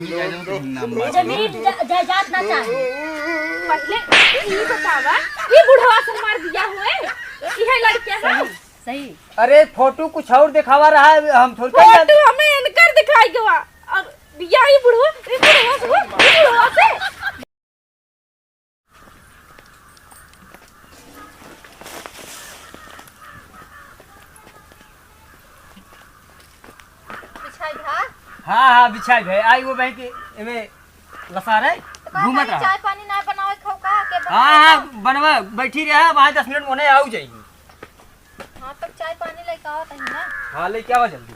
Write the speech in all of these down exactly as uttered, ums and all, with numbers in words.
जमीन जा-, जायदाद ना चाही। पहिले ई बतावा, ई बुढ़वा से हमार बियाह होए, इहे लड़के हैं? सही, सही। अरे फोटो कुछ और दिखावा रहा है, हम थोड़ी फोटो हमें इनकर दिखाई गवा, और बियाह ई बुढ़वा, ई बुढ़वा से, ई बुढ़वा से। बिछाई भा? हाँ, हाँ, बिछाई भाई। आई वो बहन के एमे लसार है, तो का घूमत करी, रहा। चाय पानी ना बनावे खाओ का? के हाँ, हाँ, बनावे? बनवा, बैठी रहा, वहाँ दस मिनट में उन्हें आऊ जाएगी। हाँ, तब चाय पानी लेके आओ तनी ना। हाँ, लेके आवा जल्दी।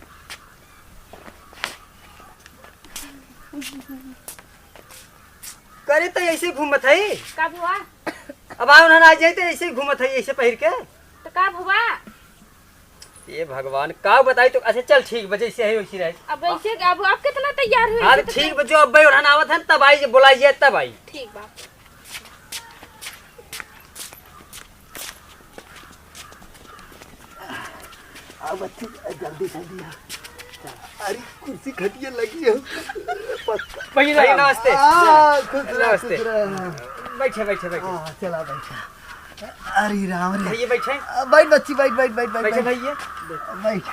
करे तो ऐसे घूमत है। का बुआ? अब आओ ना, आ जाए तो ऐसे घूमत है, ऐसे पहिर के। तो का बुआ? ये भगवान, का बताई तो। अच्छा चल ठीक बा, जैसे है वैसी रहे। अब ऐसे, अब आप कितना तैयार हुए, हाँ, ऐसे तो ठीक बा, जो अब्बे ओढ़न आवत है तब आई, जब बुलाई जाए तब आई। ठीक बा। आओ बच्ची, जल्दी जल्दी आओ। अरे कुर्सी खटिया लगी है। भैया, भैया, नमस्ते। हाँ, खुश रह, नमस्ते। खुश रह। बैठे, बैठे, बैठे। हाँ, चला बैठा। अरे राम रे। भैया बैठे। आ, बैठ बच्ची, बैठ, बैठ, बैठ, बैठ, बैठे बैठ। भैया। बैठ।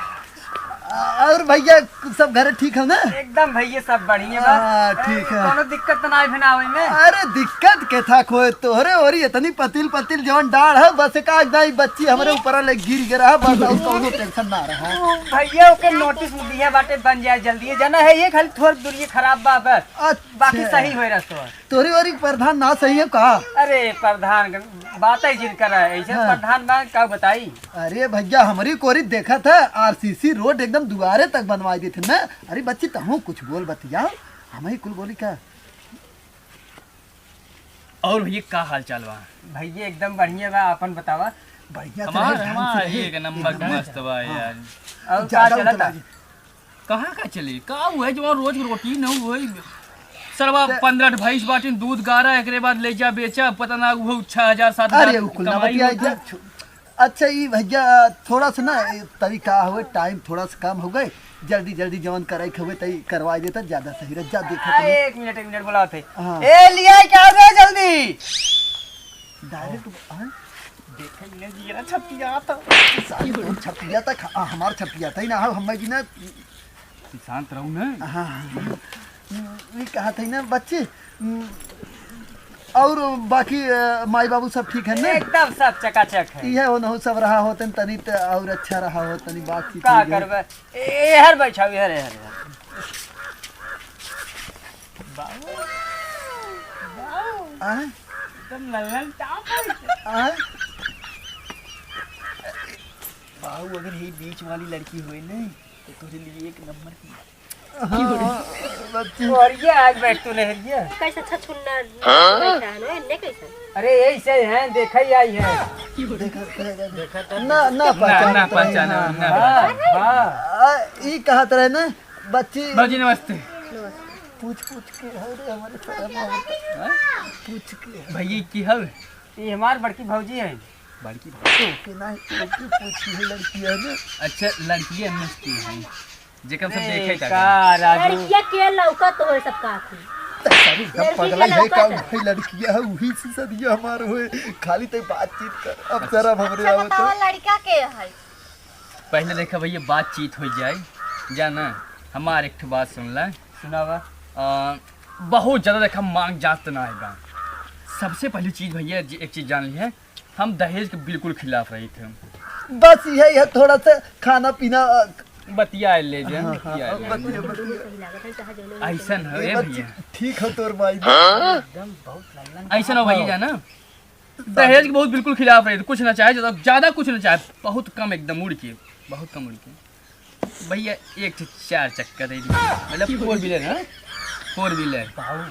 आ, और भैया, सब घर ठीक है ना? एकदम भैया, सब बढ़िया बा। हाँ, ठीक है। कोनो दिक्कत तो ना आवे में? अरे दिक्कत के था कोई, तोहरे ओरी इतनी पतिल पतिल जवन डाढ़ है, बस का दाई बच्ची हमरे ऊपर ले गिर गया रहा, बस और कोनो टेंशन ना रहा। ओ, भैया ओके नोटिस दिया बाटे, बन जाए जल्दी, जाना है ये खाली थोड़ दूर ये खराब बा बस, अच्छा। बाकी सही होए रस्तो। तोरी ओरी प्रधान ना सही है का? अरे प्रधान के बात है जिनकर है, ऐसे हाँ। प्रधान बा का बताई? अरे भैया, हमरी कोरी देखत है, आरसीसी रोड एकदम दुआरे तक बनवाई देते ना। अरे बच्ची, तहूँ कुछ बोल बतिया, हम ही कुल बोली का? और भैया का हाल चाल बा? भैया एकदम बढ़िया बा, आपन बतावा। बढ़िया से हमार, रहे, ध्यान से हमार रहे। एक नंबर हाँ, मस्त बा हाँ। यार। और का ज्यादा चलता? उतला जी। कहाँ का चले? का हुआ है जो रोज रोटी न हुई? सरवा ते पन्द्रह भैंस बाटिन, दूध गारा, एकरे बाद ले जा बेचा, पता ना वो छह हजार, सात हजार अरे, वो कुल ना कमाई बतिया होता। जा, छु-, अच्छा, ई भैया, थोड़ा सा ना, ए, तरीका हुए, टाइम थोड़ा सा कम हो गए, जल्दी, जल्दी जवन करे के हुए, तई करवा देता, ज्यादा सही रह, जा देखा आ, तनी। एक मिनट, एक मिनट, बुलावत है। हाँ। ए, लिया क्या रे जल्दी? डायरेक्ट, हाँ? देखे ने जीरा छपिया था। सारी तो छपिया था, खा-, आ, हमार छपिया था ही ना, हम, हम जी ना। शांत रहू ना। हाँ, हाँ, हाँ। ये कहा था ही ना, बच्चे, हम्म, और बाकी, अ, माई बाबू सब ठीक है ना? एकदम सब चकाचक है। इहे ओनहु सब रहा होतन तनी त और अच्छा रहा होत, तनी बातचीत का हो गई। करबे? ए, हर बैठा, हर, हर, हर। बाबू, बाबू। आय? एकदम लल्लन टाप है। आय? बाबू, अगर ये बीच वाली लड़की हुई नहीं, तो तेरे लिए एक नंबर की। हाँ, बच्ची। और ये आज बैठ तू नहरिया। कैसे छछुन्ना हाँ? बैठा है ना, इन्ने कैसे? अरे, यही से है, देखा ही आई है। देखा, देखा, देखा। ना, ना ना, पहचान ना तो पहचान, नहीं। ना हाँ, पहचान। हाँ। आ, ई कहत रहे ना, बच्ची। बाबूजी, नमस्ते। पूछ, पूछ के है रे, हमारे शर्म आवता। हाँ? पूछ के है। भैया, की हवे? ये हमार बड़की भौजी है। बड़की भौजी? तो के ना, तो के पूछी है, लड़की है ना। अच्छा, लड़की है, मस्ती है। जेकर सब ए, देखे का का राजू? लड़किया के लौकत होए सब का थी? अरे, एकदम लड़की पगला के है लौकत का, है। भाई, लड़किया है, वही से सदिया हमार होए। खाली ते बातचीत कर, अब शर्म हमरे अच्छा, आवत बताओ, है। लड़का के है? पहले देखा भैया, बातचीत हो जाए, जाना, हमार एक ठो बात सुन ला। सुनावा। अ, बहुत ज्यादा देखा मांग जात ना आएगा। सबसे पहली चीज भैया, जे-, एक चीज जान ली है, हम दहेज के बिल्कुल खिलाफ रही थे। बस यही है, थोड़ा सा खाना पीना, अ, बतिया ले जे, हाँ, बतिया हाँ, ले। बतिया, बतिया। ऐसन है, ये ए बच्ची भैया। ठीक है तोर माई। एकदम बहुत लल्लन ऐसन हो भैया जाना, दहेज के बहुत बिल्कुल खिलाफ रही थे, कुछ ना चाहे, ज्यादा, ज्यादा कुछ ना चाहे, बहुत कम एकदम उड़ के, बहुत कम उड़ के। भैया, एक ठे चार चक्का दे दी, मतलब four wheeler, हाँ? Four wheeler। बाबू,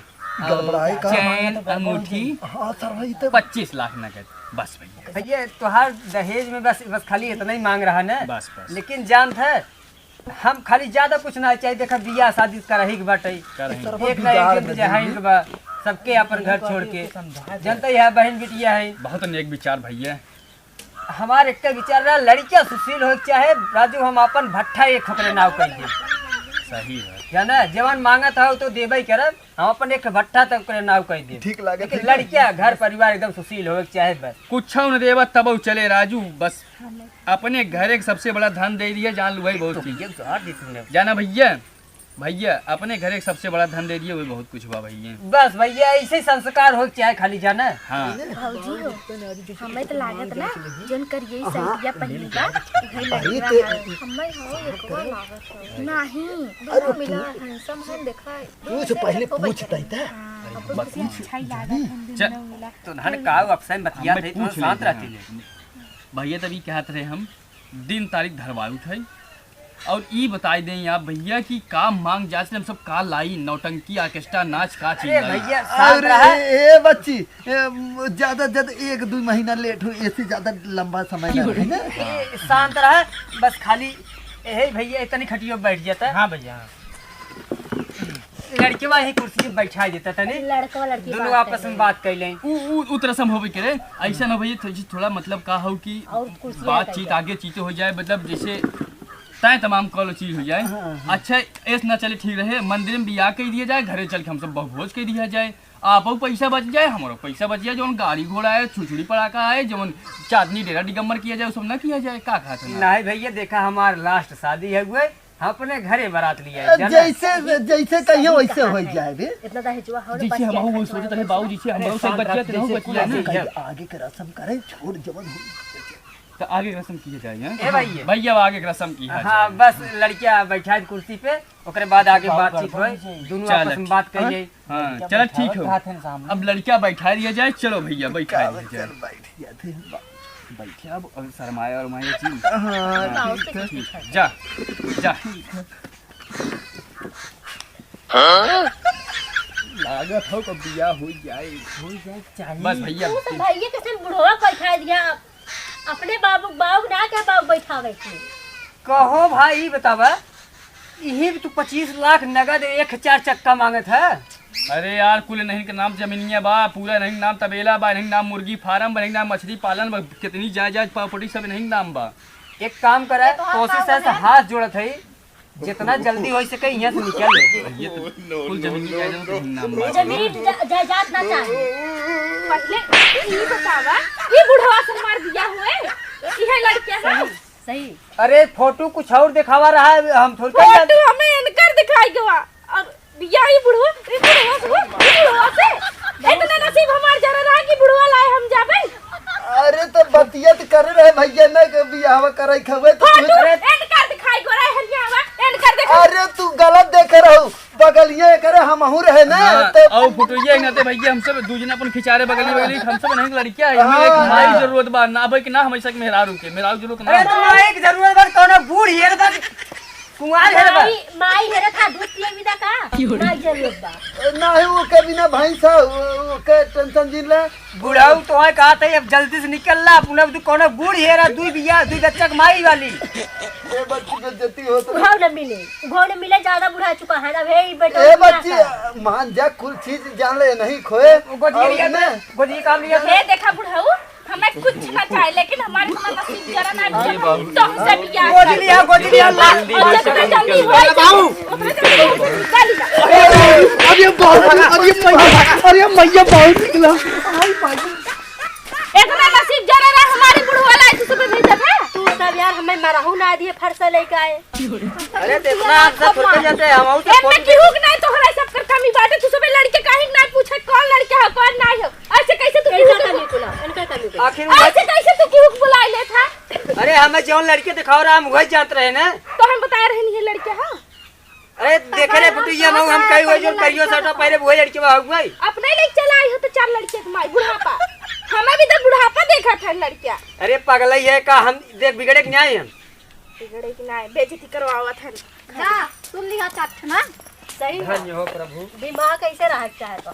और गड़बड़ाई का? चैन, अंगूठी, हाँ, सर, वही तो। पच्चीस लाख नगद, बस भैया। भैया, तोहार दहेज में बस, बस खाली इतना ही मांग रहा ना? बस, बस। लेकिन जानत है, हम खाली ज्यादा कुछ ना चाहिए। देखा, बियाह शादी करही के बाटे। करही। एक ना एक दिन तो जहाई के बा, सबके अपन घर छोड़ के। जनता ही है, बहन बिटिया है। बहुत नेक विचार भैया। हमार एक विचार रहा, लड़किया सुशील होए के चाहे, राजू, हम अपन भट्ठा एक ओकरे नाव कर दे। सही है। जाना, जवन मांगत हो तो देबे ही करब। हम अपन एक भट्ठा तक ओकरे नाव कह देब। ठीक लागत लेकिन है। लड़किया, घर परिवार एकदम सुशील होवे के चाहे बस। कुछ न देबा तब चले राजू, बस अपने घर एक सबसे बड़ा धन दे दिया, जान लू भाई बहुत तो चीज। ये तो हाथ दी तूने। जाना भैया, भैया, अपने घर एक सबसे बड़ा धन दे दिए, वही बहुत कुछ बा भैया। बस भैया, ऐसे ही संस्कार हो के चाहे खाली जाना। हाँ। भौजी हो, हमें तो लागत ना, जौन करिए हाँ। सड़िया पहिनी बा, वही अरे लड़का तो है। हमें हो, ये कोई लागत हो। नहीं, अरे दोनों मिला तू handsome है, देखा, पूछ, पहले पूछ तई त। हाँ, अब तो किसी अच्छा ही लागत है, चल। दोनों मिला। तो धन का अफसर बतिया हमें थे, तो पूछ शांत लेते रहती हैं। है। भैया, तभी कहत रहे हम, दिन तारीख धरवाउत है। और ई बताई दें आप भैया कि का मांग जांच ले हम सब का लाई, नौटंकी, ऑर्केस्ट्रा, नाच, का चीज अरे लाई? भैया, शांत अरे रहा। ए, ए बच्ची, ए, म, ज्यादा, ज्यादा एक दो महीना लेट हो, ऐसे ज्यादा लंबा समय ना रहे ना। ए, शांत रहा, बस खाली यही भैया इतनी खटियो बैठ जाता। हाँ भैया, हाँ। लड़कवा ही कुर्सी पे बैठा देता तनी। लड़कवा लड़की दोनों बात आपस कर में ले। बात कर लें। उ, उ, उ त रसम होबे करे, ऐसा ना भैया, थो-, थोड़ा मतलब का हो कि और कुर्सी बातचीत हटाई। आगे चीते हो जाए, मतलब जैसे तय तमाम कॉल चीज हो जाए। हाँ, हाँ। अच्छा, ऐस ना चले ठीक रहे, मंदिर में बियाह कर दिया जाए, घरे चल के हम सब बहु भोज कर दिया जाए, आपो पैसा बच जाए, हमारो पैसा बच जाए, जौन गाड़ी घोड़ा है, छुरछुरी पड़ाका है, जौन चांदनी डेरा दिगंबर किया जाए, वो सब ना किया जाए, का कहत है ना? नहीं भैया, देखा हमार लास्ट शादी है हुए, हम अपने घरे बारात लिया है, जाना? जैसे, जैसे कहियो वैसे हो जाए रे। इतना दहेजुआ हो रे, जैसे बस हम क्या वो खर्चवा सोचत रहे है बाबू, बस? जैसे हम अरे बहुत सब शांत बच्चिया रहा, तो हो जैसे बच्चिया कुल ना। आगे, आगे के रसम करे, छोड़ जवन हो। तो आगे के रसम किया जाए, हैं? ए भाई। भैया, अब आगे के रसम किया हाँ, जाए। बस लड़किया बैठा है कुर्सी पे, ओकरे बाद आगे बातचीत होए, दोनों चल, आपस में बात कर हाँ, जाए। हाँ, लड़किया चल, बैठा ठीक हो। साथ में सामने। अब लड़किया बैठा दिया जाए, चलो भैया, बैठा दिया जाए। चल, बैठ जाते हैं। बैठे अब, अब शर्माए और माए जी। हाँ, हाँ, ठीक है। ठीक, जा, जा। लागत हो तो बिया हो जाए। हो जाए चाहिए। बस भैया। तू तो भैया के संग बुढ़वा को बैठा दिया। अपने बाबू, बाबू ना के बाबू बैठावे के। कहो भाई, बतावा, इही तू पच्चीस लाख नगद एक चार चक्का मांगत है। अरे यार, कुल इन्हीं के नाम जमीनिया बा, पूरा इन्हीं के नाम तबेला बा, इन्हीं के नाम मुर्गी फार्म बा, इन्हीं के नाम मछली पालन बा, कितनी जायदाद प्रॉपर्टी सब इन्हीं के नाम बा। एक काम करे, तो हम तोसे का से बोले? हाथ जोड़त है, जितना जल्दी हो सके यहाँ से निकल। ये तो कुल जमीन जायदाद इन्हीं के नाम बा। जमीन जा-, जायदाद ना चाहे। पहले ई बतावा, ई बुढ़वा से हमार बिया हुए, इहे लड़के हैं। सही। अरे फोटो कुछ और दिखावा रहा है, हम थोड़ी फोटो हमें इनकर दिखाई गवा। और बिया ई बुढ़वा, ई बुढ़वा से, ई बुढ़वा से। इतना नसीब हमार जरा रहा कि बुढ़वा लाए हम जाबे। अरे तो बतिया तो करे रहे भैया ना कि बियाहवा करे खवे तो फोटो अरे इनकर दिखाई गवा रहा है, हरियावा, इनकर देखा। अरे तू गलत देखे रहू। बगलिया करे हमहू रहे ना, हाँ, तो और फोटो ये ना ते भैया, हम सब दू जने अपन खिंचारे बगली बगली, हम सब नहीं लड़किया है, हमें एक हाँ। माई जरूरत बा, ना भाई कि ना हमेशा के मेहरारू के, मेहरारू जरूरत ना अरे बा। तो माई की जरूरत बा, कौनो बूढ़ हेर बा, कुंवार हेर बा। माई, माई हेरे था, दूध पिए भी दा का? माई जरूरत बा। ना है वो के बिना भैंसा, वो, वो के टेंशन जिन ले। बुढ़ऊ तो है कहा था, अब जल्दी से निकल ला, अपने तू कौनो बूढ़ हेरा, दुई बिया, दुई बच्चा के माई वाली। ए बच्ची बेइज्जती होत रही। घाव न मिले, घाव न मिले, ज्यादा बुढ़ा चुका है। अब हे ई बेटा ए उठा बच्ची, था। मान जा, कुल चीज जान ले, नहीं खोए। गोदी और लिया ना। तो, गोदी काम लिया तो। हे देखा बुढ़ऊ, हमें कुछ ना चाहे, लेकिन हमारे इतना नसीब जरा ना ये भी बाबू। तो हमसे भी क्या गोदी लिया, गोदी लिया, ला। और जितना जल्दी हो, बाबू। उतना जल्दी हो, गाली ला। अरे, अरे बाबू, अरे मैया, अरे मैया, बाबू निकला। आई बाबू। इतना नसीब जरा रहा हमारे बुढ़वा लाए, तू सुबह भेजा था। तू सब यार हमें मरहू ना दिए, फरसा लेके आए। अरे, तो इतना आप सब छोड़ के जाते हैं, हम और सब इनमें केहू के नहीं, तोहरा सब कर कमी बाटे। तू सब लड़के काहे के नहीं पूछे, कौन लड़के हो, कौन नहीं हो? ऐसे कैसे तू इनका केहू के कमी कुला, इनका कमी कुला। आखिर वो ऐसे कैसे तू केहू के बुला ले था? अरे, हमें जौन लड़के दिखाओ रहा, हम वही जानत रहे ना। तो हम बता रहे नहीं, ये लड़के हो। अरे, देखे रे फुटू, ये मऊ हम कहीं हुए, जो करियो शर्ट पहरे, वही लड़के बा हुए। अपने ले चला आई हो तो चार लड़के के माई, बुढ़ापा। हमें भी तो बुढ़ापा देखा था लड़किया। अरे, पगला ये का, हम देख बिगड़े के नहीं हम। बिगड़े की ना, बेइज्जती करवावत है। जा, सुन लिया चाट ना। सही है। धन्य हो प्रभु। दिमाग कैसे रह के चाहे तो।